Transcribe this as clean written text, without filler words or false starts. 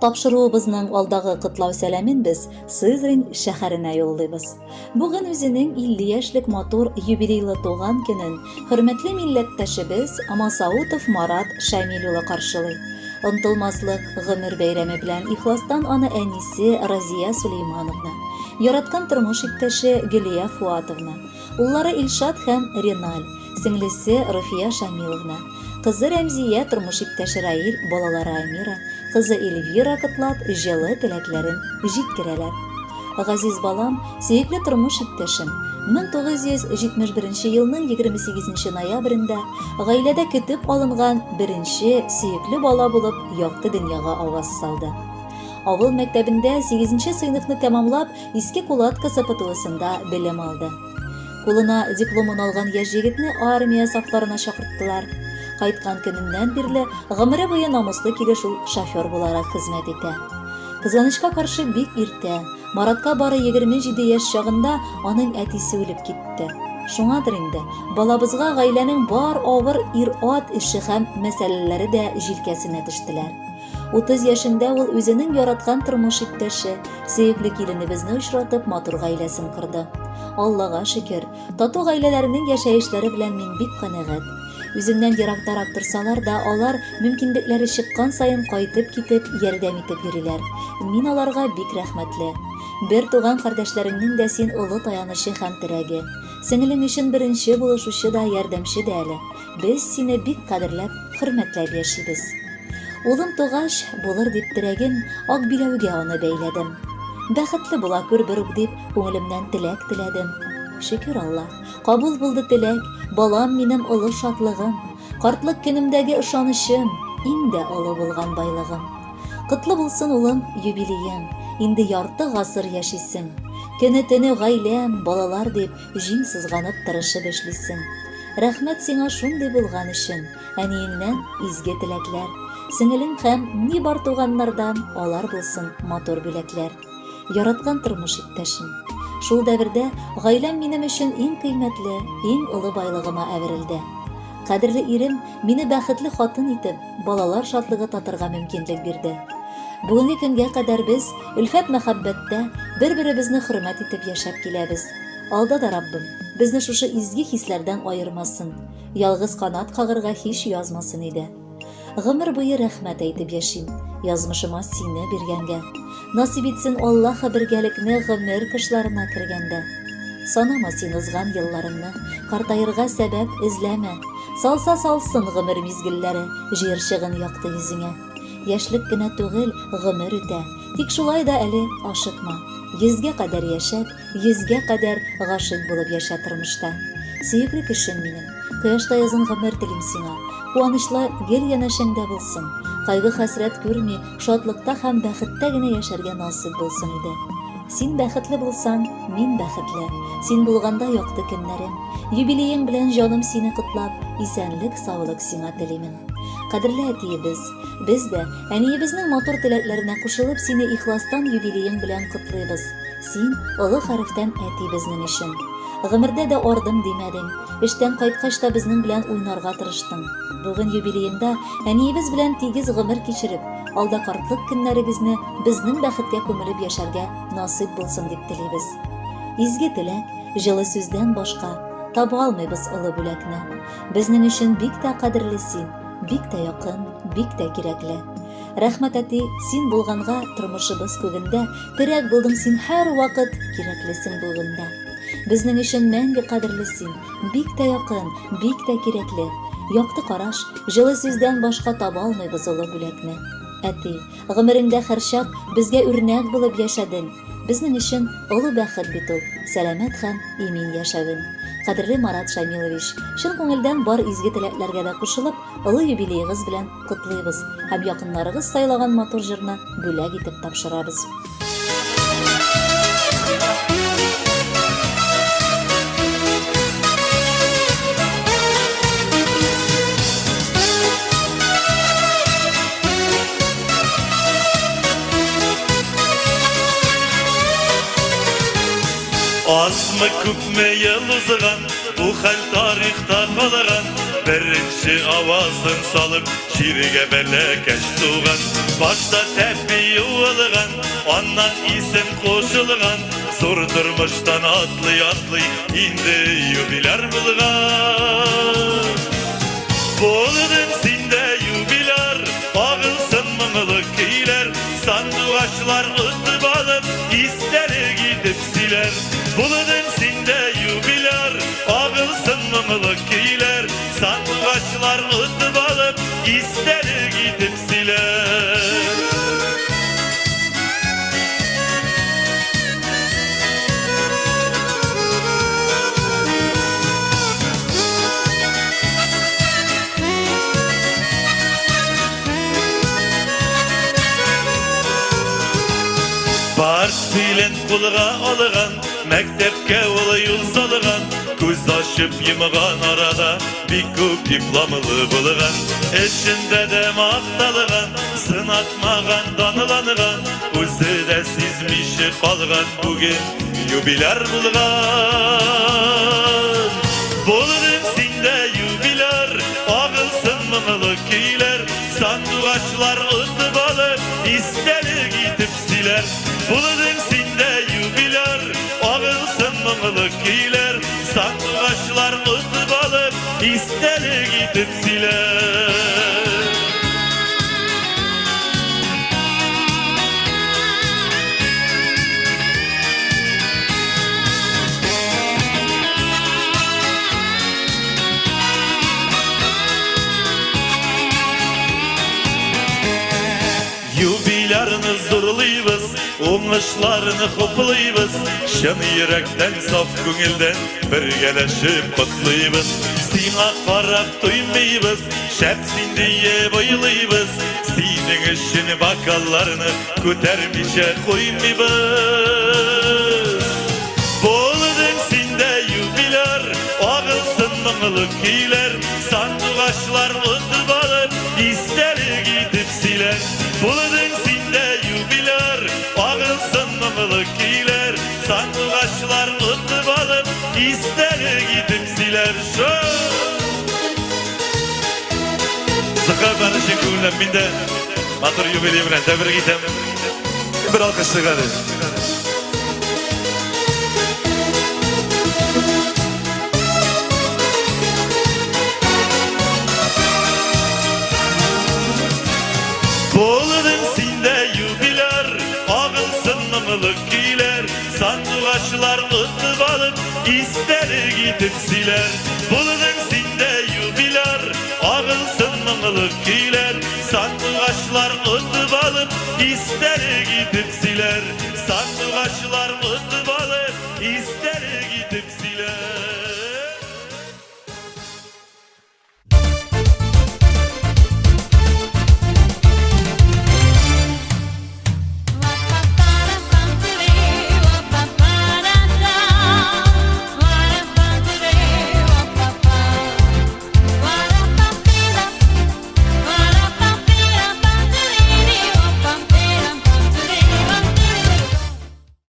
Тапшыруыбызның алдагы котлау сәламен без Сызрань шәһәренә юллыйбыз. Бүген үзенең 50 яшьлек матур юбилейлы туган көнен хөрмәтле милләттәшебез Масаутов Марат Шамил улы каршылый. Онтылмаслык гомер бәйрәме белән ихластан аны әнисе Разия Сулеймановна, яраткан тормыш иптәше Гөлия Фуатовна, уллары Илшат һәм Реналь, сеңлесе Руфия Шамиловна, кызы Рәмзия, тормыш иптәше Раил, балалары Амира, кызы Эльвира котлап, җылы теләкләрен җиткерәләр. Газиз балам, сөекле тормыш иптәшем, 1971 елның 28 ноябрендә гаиләдә көтеп алынган беренче сөекле бала булып якты дөньяга аваз салды. Авыл мәктәбендә 8 сыйныфны тәмамлап, Иске Кулатка СПТУсында белем алды. Кулына дипломын алган яшь егетне армия сафларына чакырттылар. Кайткан көненнән бирле гомере буе намуслы килеш ул шофер буларак хезмәт итә. Кызганычка каршы, бик иртә, Маратка бары 27 яшь чагында аның әтисе үлеп китте. Шуңадыр инде, балабызга гаиләнең бар авыр ир-ат эше һәм мәсьәләләре дә җилкәсенә төштеләр. 30 яшендә ул үзенең яраткан тормыш иптәше, сөекле киленебезне очратып, матур гаиләсен корды. Аллага шөкер, тату гаиләләренең яшәешләре белән мин бик канәгать. Үземнән ерактарак торсалар да, алар мөмкинлекләре чыккан саен кайтып китеп, ярдәм итеп йөриләр. Мин аларга бик рәхмәтле. Бер туган кардәшләреңнең дә син олы таянычы һәм терәге. Сеңелең өчен беренче булышучы да, ярдәмче дә әле. Без сине бик кадерләп, хөрмәтләп яшибез. Улым тугач, булыр дип терәгем, ак биләүгә аны бәйләдем. Бәхетле була күр берүк дип, күңелемнән теләк теләдем. Шөкер Алла, кабул булды теләк, балам минем олы шатлыгым, картлык көнемдәге ышанычым, иң дә олы булган байлыгым. Котлы булсын, улым, юбилеең, инде ярты гасыр яшисең. Көне-төне гаиләм, балалар дип, җиң сызганып тырышып эшлисең. Рәхмәт сиңа шундый булган өчен. Әниеңнән изге теләкләр, сеңелең һәм ни бар туганнардан алар булсын матур бүләкләр. Яраткан тормыш иптәшем. Шул дәвердә гаиләм минем өчен иң кыйммәтле, иң олы байлыгыма әверелде. Кадерле ирем мине бәхетле хатын итеп, балалар шатлыгы татырга мөмкинлек бирде. Бүгенге көнгә кадәр без өлфәт-мәхәббәттә, бер-беребезне хөрмәт итеп яшәп киләбез. Алда да Раббым безне шушы изге хисләрдән аермасын. Ялгыз канат кагырга һич язмасын иде. Гомер буе рәхмәт әйтеп яшим, язмышыма сине биргәнгә. Насыйп итсен Аллаһы бергәлекне гомер кышларына кергәндә. Санама син узган елларыңны, картаерга сәбәп эзләмә. Салса салсын гомер мизгелләре җыерчыгын якты йөзеңә. Яшьлек кенә түгел, гомер үтә. Тик шулай да әле ашыкма. Йөзгә кадәр яшәп, Йөзгә кадәр гашыйк булып яшә тормышта. Сөекле кешем минем, кояштай озын гомер телим сиңа. Куанычлар гел янәшәңдә булсын. Кайгы-хәсрәт күрми, шатлыкта һәм бәхеттә генә яшәргә насыйп булсын иде. Син бәхетле булсаң, мин бәхетле. Син булганда якты көннәрем. Юбилеең белән җаным сине котлап, исәнлек-саулык сиңа телимен. Кадерле әтиебез, без дә, әниебезнең матур теләкләренә кушылып, сине ихластан юбилеең белән котлыйбыз. Син, олы хәрефтән әти безнең өчен. Гомердә дә ардым димәдең. Эштән кайткач та безнең белән уйнарга тырыштың. Бүген юбилееңда әниебез белән тигез гомер кичереп, алда картлык көннәрегезне безнең бәхеткә күмелеп яшәргә насыйп булсын дип телибез. Изге теләк, җылы сүздән башка таба алмыйбыз олы бүләкне. Безнең өчен бик тә кадерле син, бик тә якын, бик тә кирәкле. Рәхмәт, әти, син булганга тормышыбыз күгендә, терәк булдың син һәрвакыт, кирәклесең бүген дә. Безнең өчен мәңге кадерле син, бик тә якын, бик тә кирәкле. Якты караш, җылы сүздән башка таба алмыйбыз олы бүләкне. Әти, гомереңдә һәрчак безгә үрнәк булып яшәдең. Безнең өчен олы бәхет бит ул, сәламәт һәм имин яшәвең. Кадерле Марат Шамилович, чын күңелдән бар изге теләкләргә дә кушылып, олы юбилеегыз белән Котлыйбыз һәм якыннарыгыз сайлаган матур җырны бүләк итеп тапшырабыз. Азмы күпме ел узган, бу хәл тарихта калган. Беренче авазын салып, Җиргә бәләкәч туган. Башта тәпи юылган, аннан исем кушылган. Зур тормыштан атлый-атлый, инде юбиляр булган. Булдың син дә юбиляр, агылсын моңлы көйләр, сандугачлар отып алып, истәлек итеп сөйләр. Булдың син дә юбиляр, агылсын моңлы көйләр, сандугачлар отып алып, истәлек итеп сөйләр. Портфелен кулга алган, мәктәпкә ул юл салган, күз ачып йомган арада бик күп дипломлы булган. Эшендә дә макталган, сынатмаган, данланган, үзе дә сизмичә калган, бүген юбиляр булган. Булдың син дә юбиляр, агылсын моңлы көйләр, сандугачлар отып алып, истәлек итеп сөйләр. Булдың син дә юбиляр, агылсын моңлы көйләр, сандугачлар отып алып, истәлек итеп сөйләр. Юбилярны зурлыйбыз, уңышларны хуплыйбыз, чын йөрәктән, саф күңелдән бергәләшеп котлыйбыз. Сиңа карап туймыйбыз, шәп син диеп уйлыйбыз, синең өчен бокалларны күтәрмичә куймыйбыз. Булдың син дә юбиляр, агылсын моңлы көйләр, сандугачлар отып алып, истәлек итеп сөйләр. Булдың син дә юбиляр, агылсын моңлы көйләр, сандугачлар отып алып, истәлек итеп сөйләр. Зыка бәне чын күңелдән мин дә матур юбилей белән тәбрик итәм. Бер алкыш чыгарды. Булдың син дә юбиляр, агылсын моңлы көйләр, сандугачлар отып алып, истәлек итеп сөйләр. Булдың син дә юбиляр, агылсын моңлы көйләр, сандугачлар отып алып, истәлек итеп сөйләр. Сандугачлар отып